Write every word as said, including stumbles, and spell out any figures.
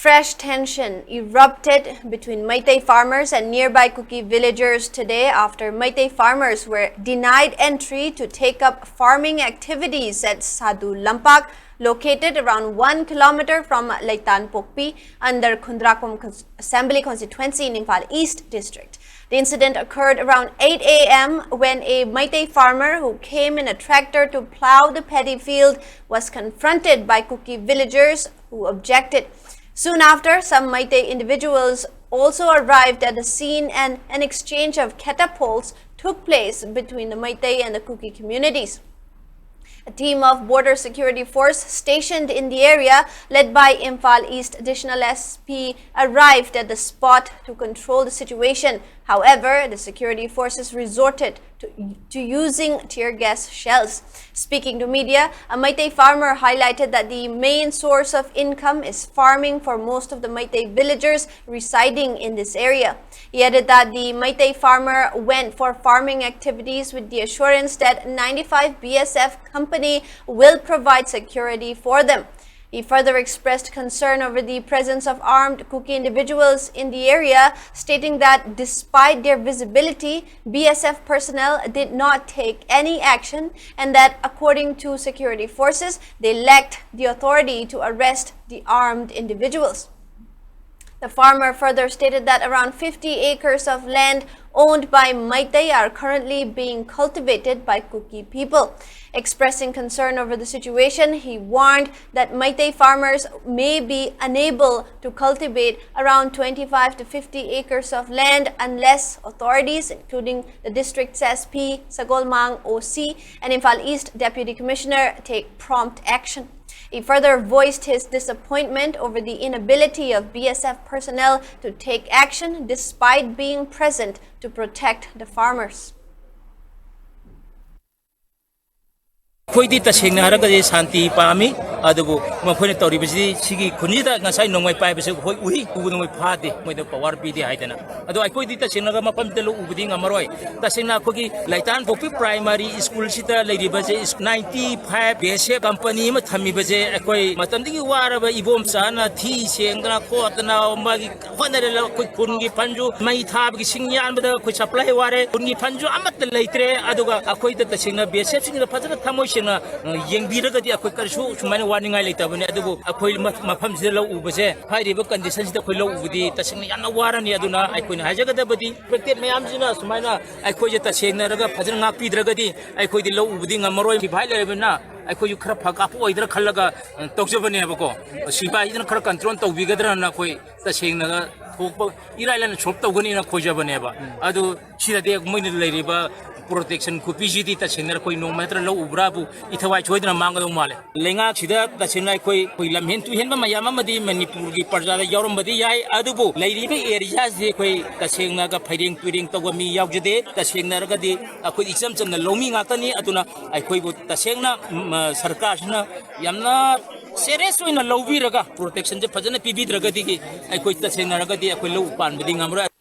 Fresh tension erupted between Meitei farmers and nearby Kuki villagers today after Meitei farmers were denied entry to take up farming activities at Sadhu Lampak, located around one kilometer from Leitan Pokpi under Khundrakom Cons- Assembly Constituency in Imphal East District. The incident occurred around eight a m when a Meitei farmer who came in a tractor to plow the paddy field was confronted by Kuki villagers who objected. Soon after, some Meitei individuals also arrived at the scene and an exchange of catapults took place between the Meitei and the Kuki communities. A team of Border Security Force stationed in the area, led by Imphal East Additional S P, arrived at the spot to control the situation. However, the security forces resorted to, to using tear gas shells. Speaking to media, a Meitei farmer highlighted that the main source of income is farming for most of the Meitei villagers residing in this area. He added that the Meitei farmer went for farming activities with the assurance that ninety-five B S F company will provide security for them. He further expressed concern over the presence of armed Kuki individuals in the area, stating that despite their visibility, B S F personnel did not take any action and that, according to security forces, they lacked the authority to arrest the armed individuals. The farmer further stated that around fifty acres of land owned by Meitei are currently being cultivated by Kuki people. Expressing concern over the situation, he warned that Meitei farmers may be unable to cultivate around twenty-five to fifty acres of land unless authorities, including the district's S P, Sagolmang O C, and Imphal East Deputy Commissioner, take prompt action. He further voiced his disappointment over the inability of B S F personnel to take action despite being present to protect the farmers. ꯑꯩꯈꯣꯏꯗꯤ ꯇꯁꯦꯡꯅ ꯍꯥꯏꯔꯒꯗꯤ ꯁꯥꯟꯇꯤ ꯄꯥꯝꯃꯤ꯫ ꯑꯗꯨꯕꯨ ꯃꯈꯣꯏꯅ ꯇꯧꯔꯤꯕꯁꯤꯗꯤ ꯁꯤꯒꯤ ꯈꯨꯟꯁꯤꯗ ꯉꯁꯥꯏ ꯅꯣꯡꯃꯩ ꯄꯥꯏꯕꯁꯦ ꯍꯣꯏ ꯎꯏ, ꯎꯕ ꯅꯣꯡꯃꯩ ꯐꯥꯗꯦ, ꯃꯣꯏꯗ ꯄꯋꯥꯔ ꯄꯤꯗꯦ ꯍꯥꯏꯗꯅ꯫ ꯑꯗꯣ ꯑꯩꯈꯣꯏꯗꯤ ꯇꯁꯦꯡꯅꯒ ꯃꯐꯝꯁꯤꯗ ꯂꯧ ꯎꯕꯗꯤ ꯉꯝꯃꯔꯣꯏ꯫ ꯇꯁꯦꯡꯅ ꯑꯩꯈꯣꯏꯒꯤ ꯂꯩꯇꯥꯟꯄꯣꯛꯄꯤ ꯄ꯭ꯔꯥꯏꯃꯥꯔꯤ ꯁ꯭ꯀꯨꯜꯁꯤꯗ ꯂꯩꯔꯤꯕꯁꯦ ninety five B S F company ꯑꯃ ꯊꯝꯃꯤꯕꯁꯦ ꯑꯩꯈꯣꯏ ꯃꯇꯝꯗꯒꯤ ꯋꯥꯔꯕ ꯏꯕꯣꯝꯆꯥꯅ ꯊꯤ ꯁꯦꯡꯗꯅ ꯈꯣꯠꯇꯅ ꯃꯥꯒꯤ ꯍꯣꯠꯅꯔꯦ꯫ ꯑꯩꯈꯣꯏ ꯈꯨꯟꯒꯤ ꯐꯟꯁꯨ ꯃꯩ ꯊꯥꯕꯒꯤ ꯁꯤꯡ ꯌꯥꯟꯕꯗ ꯑꯩꯈꯣꯏ ꯁꯄ꯭ꯂꯥꯏ ꯋꯥꯔꯦ, ꯈꯨꯟꯒꯤ ꯐꯟꯁꯨ ꯑꯃꯠꯇ ꯂꯩꯇ꯭ꯔꯦ꯫ ꯑꯗꯨꯒ ꯑꯩꯈꯣꯏꯗ ꯇꯁꯦꯡꯅ B S F ꯁꯤꯡꯗ ꯐꯖꯅ ꯊꯃꯣꯏ ꯁꯦꯡꯅ, ꯑ, ꯌꯦꯡꯕꯤꯔꯒꯗꯤ ꯑꯩꯈꯣꯏ ꯀꯔꯤꯁꯨ ꯁꯨꯃꯥꯏꯅ ꯋꯥꯅꯤꯡꯉꯥꯏ ꯂꯩꯇꯕꯅꯤ꯫ ꯑꯗꯨꯕꯨ ꯑꯩꯈꯣꯏ ꯃ-, ꯃꯐꯝꯁꯤꯗ ꯂꯧ ꯎꯕꯁꯦ, ꯍꯥꯏꯔꯤꯕ condition ꯁꯤꯗ ꯑꯩꯈꯣꯏ ꯂꯧ ꯎꯕꯗꯤ ꯇꯁꯦꯡꯅ ꯌꯥꯝꯅ ꯋꯥꯔꯅꯤ꯫ ꯑꯗꯨꯅ ꯑꯩꯈꯣꯏꯅ ꯍꯥꯏꯖꯒꯗꯕꯗꯤ ꯄ꯭ꯔꯦꯛꯇꯦꯠ ꯃꯌꯥꯝꯁꯤꯅ ꯁꯨꯃꯥꯏꯅ ꯑꯩꯈꯣꯏꯁꯦ ꯇꯁꯦꯡꯅꯔꯒ ꯐꯖꯅ ꯉꯥꯛꯄꯤꯗ꯭ꯔꯒꯗꯤ ꯑꯩꯈꯣꯏꯗꯤ ꯂꯧ ꯎꯕꯗꯤ ꯉꯝꯃꯔꯣꯏ꯫ ꯁꯤꯐꯥꯏ ꯂꯩꯔꯕꯅꯤꯅ ꯑꯩꯈꯣꯏꯁꯨ ꯈꯔ ꯐ ꯀꯥꯞꯄ ꯑꯣꯏꯗ꯭ꯔꯥ ꯈꯜꯂꯒ, ꯑ, ꯇꯧꯖꯕꯅꯦꯕꯀꯣ꯫ ꯁꯤꯐꯥꯏꯁꯤꯅ ꯈꯔ control ꯇꯧꯕꯤꯒꯗ꯭ꯔꯅ ꯑꯩꯈꯣꯏ ꯇꯁꯦꯡꯅꯒ ꯊꯣꯛꯄ ꯏꯔꯥꯏ ꯂꯥꯏꯅ solve ꯇꯧꯒꯅꯤꯅ ꯈꯣꯏꯖꯕꯅꯦꯕ꯫ ꯑꯗꯨ ꯁꯤꯗꯗꯤ ꯃꯣꯏꯅ ꯂꯩꯔꯤꯕ protection ꯈꯨꯄꯤꯁꯤꯗꯤ ꯇꯁꯦꯡꯅ ꯑꯩꯈꯣꯏ ꯅꯣꯡꯃ ꯅꯠꯇ꯭ꯔ ꯂꯧ ꯎꯕ꯭ꯔꯥꯕꯨ ꯏꯊꯋꯥꯏ ꯁꯣꯏꯗꯅ ꯃꯥꯡꯒꯗꯧ ꯃꯥꯜꯂꯦ꯫ ꯂꯩꯉꯥꯛꯁꯤꯗ ꯇꯁꯦꯡꯅ ꯑꯩꯈꯣꯏ, ꯑꯩꯈꯣꯏ ꯂꯝꯍꯦꯟ ꯇꯨꯍꯦꯟꯕ ꯃꯌꯥꯝ ꯑꯃꯗꯤ ꯃꯅꯤꯄꯨꯔꯒꯤ ꯄ꯭ꯔꯖꯥꯗ ꯌꯥꯎꯔꯝꯕꯗꯤ ꯌꯥꯏ, ꯑꯗꯨꯕꯨ ꯂꯩꯔꯤꯕ area ꯁꯤ ꯑꯩꯈꯣꯏ ꯇꯁꯦꯡꯅꯒ ꯐꯩꯔꯦꯡ ꯇꯨꯏꯔꯦꯡ ꯇꯧꯕ ꯃꯤ ꯌꯥꯎꯖꯗꯦ꯫ ꯇꯁꯦꯡꯅ ꯍꯥꯏꯔꯒꯗꯤ ꯑꯩꯈꯣꯏ ꯏꯆꯝ ꯆꯝꯅ ꯂꯧꯃꯤ ꯉꯥꯛꯇꯅꯤ꯫ ꯑꯗꯨꯅ ꯑꯩꯈꯣꯏꯕꯨ ꯇꯁꯦꯡꯅ, ꯎꯝ, ꯁꯔꯀꯥꯔꯁꯤꯅ ꯌꯥꯝꯅ serious ꯑꯣꯏꯅ ꯂꯧꯕꯤꯔꯒ protection ꯁꯦ ꯐꯖꯅ ꯄꯤꯕꯤꯗ꯭ꯔꯒꯗꯤ ꯑꯩꯈꯣꯏ ꯇꯁꯦꯡꯅ ꯍꯥꯏꯔꯒꯗꯤ ꯑꯩꯈꯣꯏ ꯂꯧ ꯄꯥꯟꯕꯗꯤ ꯉꯝꯃꯔꯣꯏ꯫